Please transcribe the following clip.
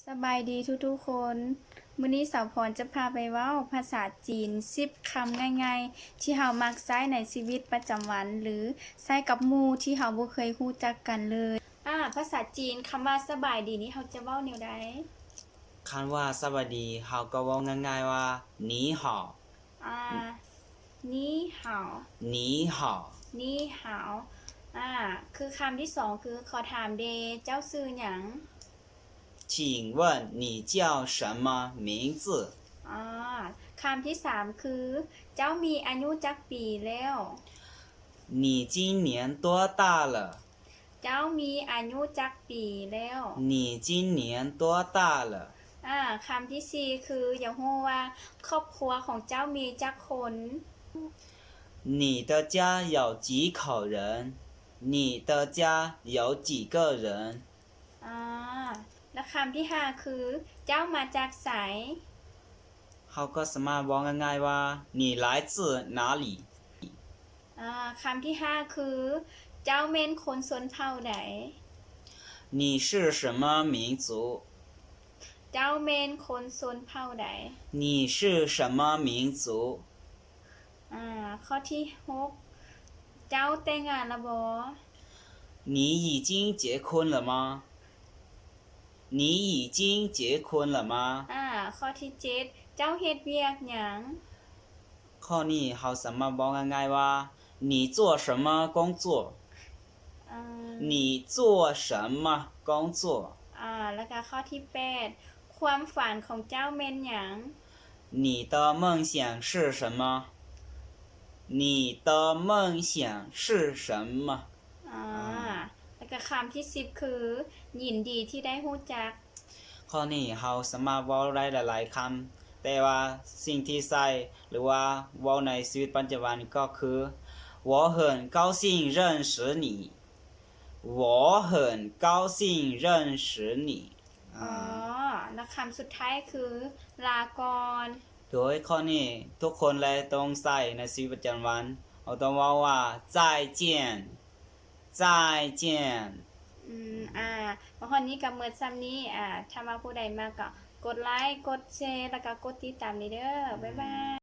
ສະບາຍດີທຸກໆຄົນ. ມື້ນີ້ສາວພອນຈະພາໄປເວົ້າພາສາຈີນສິບຄຳງ່າຍໆ ທີ່ເຮົາມັກໃຊ້ໃນຊີວິດປະຈຳວັນ ຫຼື ໃຊ້ກັບໝູ່ທີ່ເຮົາບໍ່ເຄີຍຮູ້ຈັກກັນເລີຍ. ອາ ພາສາຈີນ ຄຳວ່າສະບາຍດີນີ້ ເຮົາຈະເວົ້າແນວໃດ? ຄຳວ່າສະບາຍດີ ເຮົາກໍເວົ້າງ່າຍໆວ່າ 你好. ອາ 你好. 你好. 你好. ອາ ຄືຄຳທີສອງ ຄື ຂໍຖາມແດ່ ເຈົ້າຊື່ຫຍັງ? 请问你叫什么名字? ອາ ຄຳທີສາມ ຄື ເຈົ້າມີອາຍຸຈັກປີແລ້ວ? 你今年多大了? ເຈົ້າມີອາຍຸຈັກປີແລ້ວ? 你今年多大了? ອາ ຄຳທີສີ່ ຄື ຢາກຮູ້ວ່າຄອບຄົວຂອງເຈົ້າມີຈັກຄົນ? 你的家有几口人? 你的家有几个人? ອາ ແລະ ຄຳທີຫ້າ ຄື ເຈົ້າມາຈາກໃສ? ເຮົາກໍສາມາດເວົ້າງ່າຍໆວ່າ 你来自哪里? ອາ ຄຳທີຫ້າ ຄື ເຈົ້າແມ່ນຄົນຊົນເຜົ່າໃດ? 你是什么民族? ເຈົ້າແມ່ນຄົນຊົນເຜົ່າໃດ? 你是什么民族? ອາ ຂໍ້ທີຫົກ ເຈົ້າແຕ່ງງານແລ້ວບໍ່? 你已经结婚了吗? 你已经结婚了吗? ອາ ຂໍ້ທີເຈັດ ເຈົ້າເຮັດວຽກຫຍັງ? ຂໍ້ນີ້ເຮົາສາມາດເວົ້າງ່າຍໆວ່າ 你做什么工作? ອາ 你做什么工作? ອາ ແລ້ວກໍຂໍ້ທີແປດ ຄວາມຝັນຂອງເຈົ້າແມ່ນຫຍັງ? 你的梦想是什么? 你的梦想是什么? ອາ ແລ້ວກໍຄຳທີສິບ ຄື ຍິນດີທີ່ໄດ້ຮູ້ຈັກ. ຂໍ້ນີ້ເຮົາສາມາດເວົ້າໄດ້ຫຼາຍໆຄຳ, ແຕ່ວ່າສິ່ງທີ່ໃຊ້ ຫຼືວ່າເວົ້າໃນຊີວິດປະຈຳວັນກໍຄື 我很高兴认识你. 我很高兴认识你. ອາ ອໍ ແລະ ຄຳສຸດທ້າຍຄື ລາກ່ອນ. ໂດຍຂໍ້ນີ້ທຸກຄົນແລະຕ້ອງໃຊ້ໃນຊີວິດປະຈຳວັນ. ເຮົາຕ້ອງເວົ້າວ່າ 再见. 再见. ອືມ ອາ ມາຮອດນີ້ກໍໝົດສ່ຳນີ້. ອາ ຖ້າວ່າຜູ້ໃດມັກກໍກົດໄລ, ກົດແຊ ແລ້ວກໍກົດຕິດຕາມນີ້ເດີ້. ບາຍບາຍ.